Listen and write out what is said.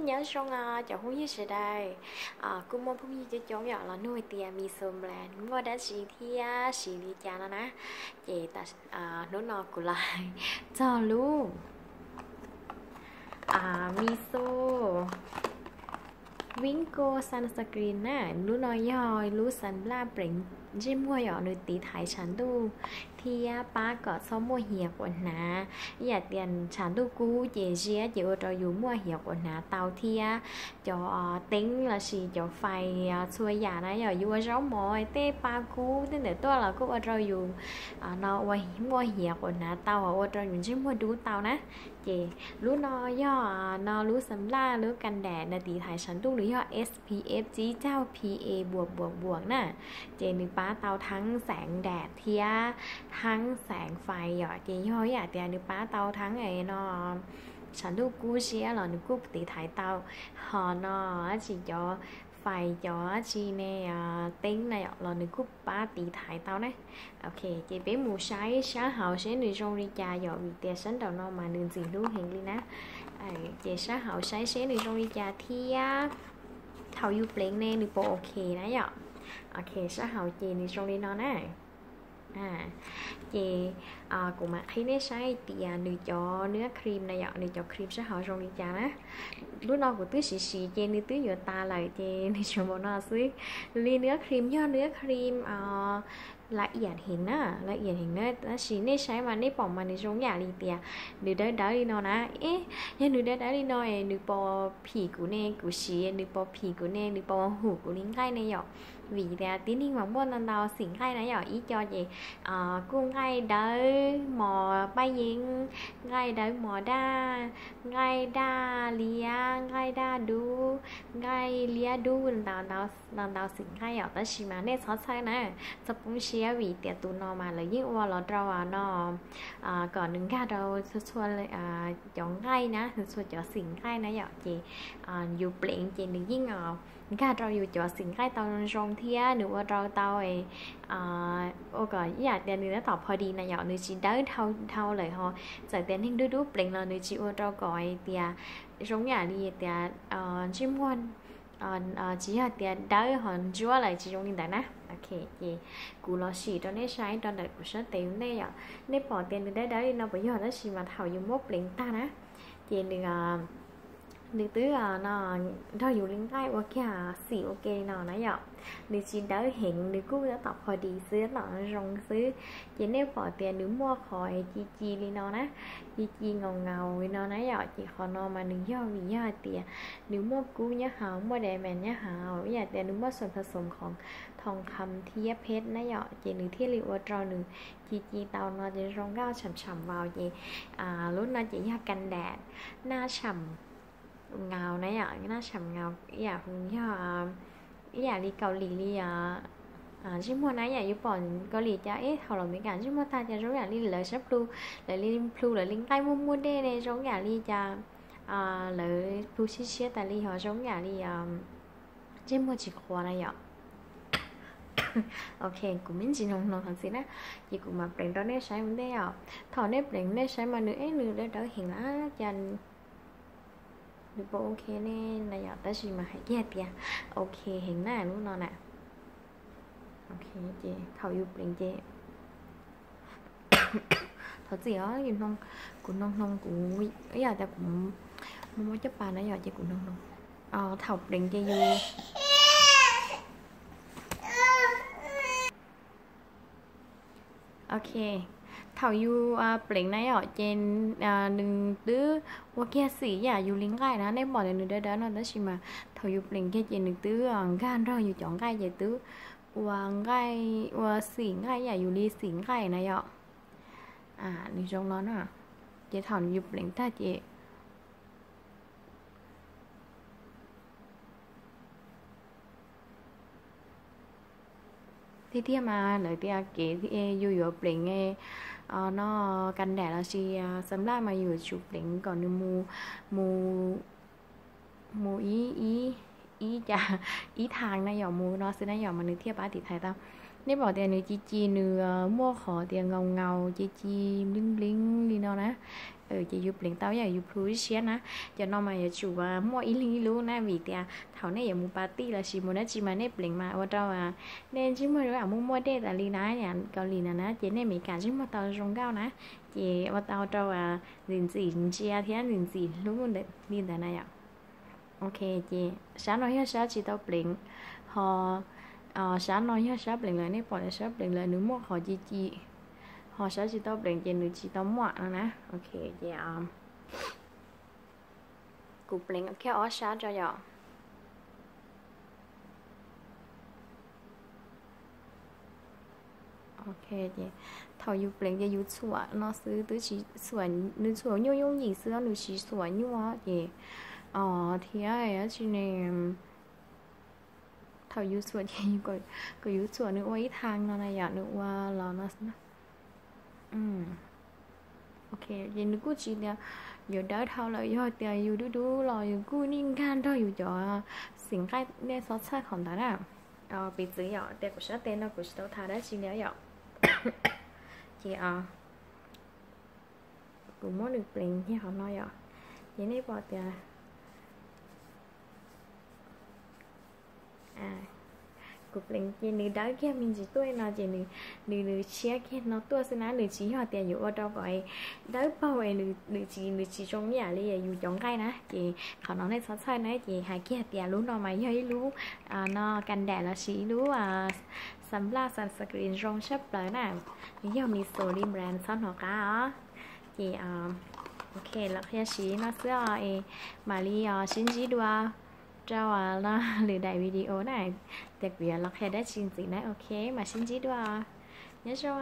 Nyob zoo os cov phooj ywg sawv daws, kuj muaj phooj ywg coob coob yom los nug hais tias Miso Bland muaj dab tsi thiab siv li cas no na. Ces hnub no kuv los txog lub Miso Winkle Sunscreen na. Lub no yog lub sunblock pleev ntsej muag yom, nws tiv thaiv tshav ntuj thiab pab kom txhob muaj hiav quav hnav. Ib yam tias tshav ntuj kub ces ziab ces ua rau yus muaj hiav quav hnav tau thiab cov teeb lossis cov fais txhua yam na yom, yus ua zaub mov tej pa kub tej ntawm tuaj los kuj ua rau yus no ua muaj hiav quav hnav tau, ua rau yus ntsej muag dub tau na. Ces lub no yog no lub sunblock lub ka daim no tiv thaiv tshav ntuj nws yog S P F tsib caug P A buam buam buam na. Ces nws pab tau thaeb xeev dam thiab thaeb xeev fais yom, ces yog ib yam tias nws pab tau thaeb no tshav ntuj kub ziab los nws kuj tiv thaiv tau. Ho no dab tsi cov fais cov dab tsi ne, teeb na yom los nws kuj pab tiv thaiv tau na. Ok, ces peb mus saib sab hauv seb nws zoo li cas yom, vim tias sab nraum no mas nws ntxim hlub heev li na. Ces sab hauv saib seb nws zoo li cas thiab thaum yus pleev ne nws puas ok na yom. Ok, sab hauv ces nws zoo li no na. Ces kuv mam qhia nej saib hais tias nws cov nws cream na yom, nws cov cream sab hauv zoo li cas na. Lub no kuv twb siv siv ces nws twb yuav tas lawm ces nws tsuas npaum no xwb. Li nws cream yog nws cream la iam heev na, la iam heev na, tab sis nej saib mas nej pom mas nws zoo yam li tias nws dawb dawb li no na. Eb, yog nws dawb dawb li no es nws puas phim kuv ne, kuv siv nws puas phim kuv ne, nws puas hum kuv li nqaij ne yom. Vim tias tib neeg mas muaj ntau ntau xim nqaij na yom, ib co ces kuj nqaij dawb mos paj yeeb, nqaij dawb mos daj, nqaij daj liab, nqaij daj dub, nqaij liab dub, ntau ntau xim nqaij yom. Tab sis mas nej txhob txhawj na, txhob poob siab vim tias tus no mas lawv yeej ua los rau no kom nws nkag rau txhua txhua cov nqaij na, txhua txhua cov xim nqaij na yom. Ces yus pleev ces nws yeej nkag rau yus cov xim nqaij tau zoo thiab nws ua rau tau ua kom ib yam tias nws tab tom pho dis na yom, nws tsis dawb dhau dhau lawm ho. Txawm tias neeg dub dub pleev los nws tsis ua rau kom tias zoo yam li tias ntsej muag tsis yog tias dawb ho ntsuab lawm, tsis zoo li ntawd na. Ok, ces kuv los sim rau nej saib rau ntawm kuv sab tes ua ntej yom. Nej pom tias nws dawb dawb li no puas yog? Tab sis mas thaum yus muab pleev tag na ces nws nws twb no nrog yus li nqaij ua kiag xim ua ke li no na yom. Nws tsis dawb heev, nws kuj tab tom pho dis xwb, tab tom zoo xwb. Ces nej pom tias nws muaj qhov ci ci li no na, ci ci ngaus ngaus li no na yom. Ces qhov no mas nws yog vim yog hais tias nws muaj kub nyob hauv, muaj diamond nyob hauv, ib yam tias nws muaj xoom pha xoom qhov thoo kham thiab pheb na yom, ces nws thiaj li ua rau nws ci ci tau no ces zoo nkauj tsham tsham vau. Ces lub no ces yog ka dam naj tsham ngaus na yom, naj tsham ngaus ib yam yog ib yam li Kaus Lim li ntsej muag na yom. Yus pom Kaus Lim cov ib thaum los Meskas ntsej muag tag ces zoo yam li lawv sab plhu, lawv li plhu lawv li nqaij muaj muaj dej ne, zoo yam li cas lawv plhu siab siab tas li ho zoo yam li ntsej muag tsis qhuav na yom. Ok, kuv me ntsis noog noog thov txim na, ces kuv mam pleev rau nej saib ua ntej os. Thaum nej pleev nej saib mas nws eb nws dawb dawb heev na, cas nws puas ok ne na yom, tab sis mas hais kiag tias ok heev na lub no na. Ok, ces thaum yus pleev ces thov txim os, yus noog, kuv noog noog kuv ib yam tias kuv muaj muaj caj pas na yom, ces kuv noog noog. Thaum pleev ces yus Ok, thaum yus pleev na yom, ces nws twb ua kiag xim yam yus li nqaij na, nej pom tias nws dawb dawb no tab sis mas thaum yus pleev kiag ces nws twb nkag nrog yus cov nqaij ces twb ua nqaij, ua xim nqaij yam yus li xim nqaij na yom. Nws zoo no na, ces thaum yus pleev tag ces Tiag tiag mas lawv tias kev yus yuav pleev no ka nram lossis xam laj mas yus yuav tsum pleev kom nws mus, mus, mus ib, ib, ib cas, ib thaj na yom, mus no xwb na yom mas nws thiaj pab tiv thaiv tau. Nej pom tias nws ci ci, nws muaj qhov tias nkaus nkaus ci ci npleeb npleeb li no na. Ces yus pleev tau yog yus plhu ib siab na. Cov no mas yuav tsum muaj ib leeg ib lub na, vim tias thaum nej yuav mus pas tij los sis mus dab tsi mas nej pleev mas ua rau nej ntsej muag muaj muaj dej tas li na. Kaus lim na na ces nej Meskas ntsej muag tau zoo nkauj na, ces ua tau rau ntxim ntxim ntsia thiab ntxim ntxim hlub li ntawd na yom. Ok, ces sab no yog sab tsis tau pleev, ho sab no yog sab pleev lawm. Nej pom tias sab pleev lawm nws muaj qhov ci ci, ho sab tsis tau pleev ces nws tsis tau muaj no na. Ok, ces kuv pleev kiag ob sab tso yom. Ok, ces thaum yus pleev ces yus txhuam no xwb, twb tsis txhuam, nws txhuam nyuaj yooj yim xwb, nws tsis txhuam nyuaj ces thiab dab tsi ne. Thaum yus txhuam ces kom yus txhuam nws ua ib thaj no na yom, nws ua los no xwb. Ok, ces nws kuj tsis tias yuav dawb dhau lawm, yog tias yus dub dub los yus kuj yeej nkag nrog yus cov xim nqaij, nej txhob txhawj qhov ntawd na. Piv txwv yom, tias kuv sab tes no kuv tsis tau tha dab tsi li yom. Ces kuv muab nws pleev kiag qhov no yom, ces nej pom tias kuv pleev ces nws dawb kiag me ntsis tuaj no ces nws, nws tshiab kiag no tuaj xwb na, nws tsis yog tias yuav ua rau kom dawb paug es nws tsis, nws tsis zoo ib yam li yus cov nqaij na. Ces qhov no nej txhob txhawj na, ces hais kiag tias lub no mas yog ib lub no kas dam los sis ib lub sunblock sunscreen zoo tshaj plaws na, yog Missole brand, txhob hnov qab os. Ces ok, los qhia siv no xwb os, es mam li sib ntsib dua rau lwm daim video na, tias kuv yuav los qhia dab tsi ntxiv na. Ok, mam sib ntsib dua, nyob zoo.